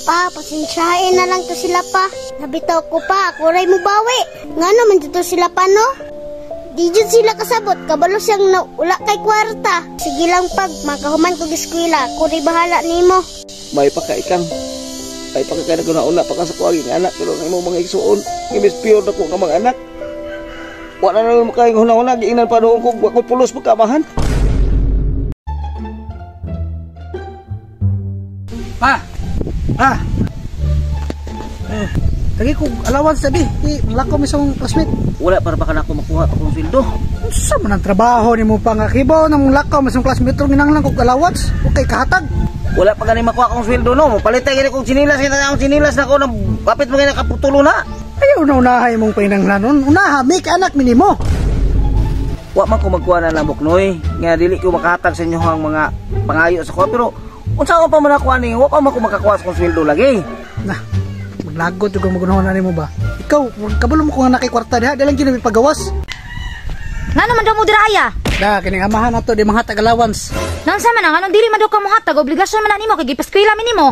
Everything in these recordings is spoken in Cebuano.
Pa, pasensyahin na lang to sila pa. Nabitaw ko pa, ako ray mubawi. Nga naman dito sila pa, no? Di jud sila kasabot, kabalo siyang na, wala kay kwarta. Sige lang pag makahuman kog eskwela, ako ray bahala nimo. May pakaikang. Ay pakakaya na una pa ka sa kuwaging anak pero ang imong mga igsuon. Imbis pure na ko nga mga anak. Wala na naman kayong huna-huna, giingnan pa noon kung wa ko'y pulos pagkamahan. Pa! Ah! Eh, tagi ko allowance sabi, di malakaw mi sa akong classmate. Wala para baka na ako makuha pa kong sweldo. Unsa man ang trabaho nimo pa nga kibaw nang lakaw mi sa akong classmate rong ginanglan kog allowance, okay kahatag. Wala pa gani makuha akong sweldo no. Mapalitay gani kong sinilas, kita akong sinilas na ko nang kapit mo gani nakaputulo na. Ayaw na unahay mong painanglanon. Unaha, make anak minimo. Wa man ko magkuha na lang buknoy nga dili ko makahatag sa inyo ang mga pangayo sa ko pero unsa ko pa man nakuha ni wa pa man ko makakuha sa kong sweldo lagi. Nah, maglagot jud kung magunahon na nimo ba. Ikaw, kabalo mo kung nga nakikwarta diha, di lang gyud pagawas. Ngano man daw mo dira aya? Da, kining amahan nato di manghatag allowance. Naunsa man ang anong dili man daw ka mohatag, obligasyon man na nimo kay gipaskwela mi nimo.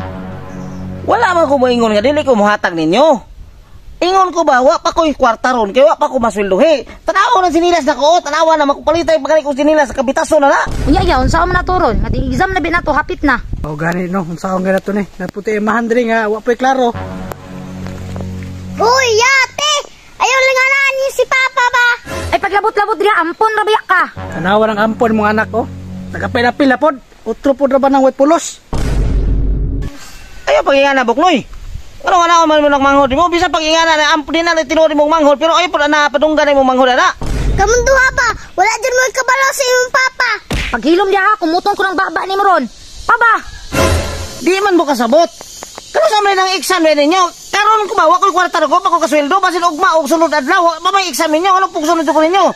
Wala man ko moingon nga dili ko mohatag ninyo. Ingon ko ba, wa pa ko'y kwarta ron, kay wa pa ko masweldohe. Tanawa ng sinilas na ko, tanawa na makupalitay pa kani kong sinilas sa kabitaso na na. Unya iya, unsa man nato ron? Nga exam na bi nato hapit na. O gani no, unsa akong ganato ni. Naputi amahan diri nga wa pa'y klaro. Uy, yate! Ayaw lang nga niyo si Papa ba? Ay paglabot-labot dira ampon ra biya ka. Tanawa ng ampon mong anak oh. Nagapil-apil na pod. Utro pod ra ba ng way pulos? Ayaw pag-ingana, Buknoy. Ano nga na man mo nagmanghod mo? Bisa pag-ingana na ampon din na tinuod mong manghod, pero ayaw pod na padunggan imong manghod na. Kamong duha ba? Wala dyan mo kabalo sa imong papa. Paghilom diha ha, kumutong ko ng baba nimo ron. Paba! Di man mo kasabot. Kano sa man ang exam ninyo? Karon ko ba wa ko'y kwarta ko pa ko kasweldo basin ugma og sunod adlaw. Wa ba may exam ninyo? Ano pug sunod ko ninyo?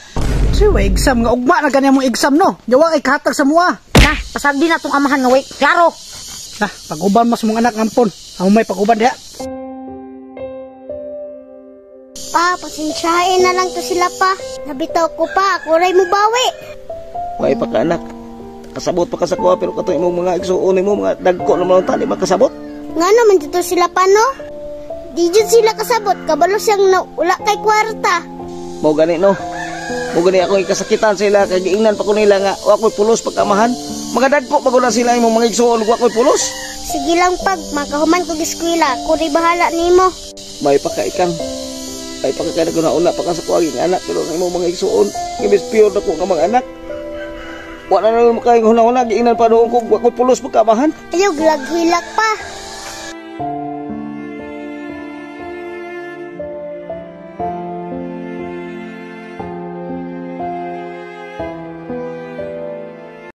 Si way exam nga ugma na gani mong exam no. Jawa kay kahatag sa mua. Na, pasagdi na tong amahan nga way. Klaro. Na, pag-uban mas mong anak ampon. Amo may pag-uban diha. Pa, pasensyahin na lang to sila pa. Nabitaw ko pa, ako ray mubawi. Way pa ka anak. Kasabot pa ka sa kuha pero kato imong mga igsuon nimo mga dagko na mga tali makasabot. Nga naman dito sila pa no? Di jud sila kasabot, kabalo siyang na, wala kay kwarta. Mao gani no. Mao gani akong ikasakitan sila kay giingnan pa ko nila nga wa ko'y pulos pagkamahan. Mga dagko pa na sila imong mga igsuon wa ko'y pulos. Sige lang pag makahuman kog eskwela, ako ray bahala nimo. May pakaikang. Ay pakakaya na una pa ka sa kuwaging anak pero ang imong mga igsuon imbis pure na ko nga mga anak. Wa na naman kayong huna-huna giingnan pa noon kung wa ko'y pulos pagkamahan. Ayaw glaghilak pa.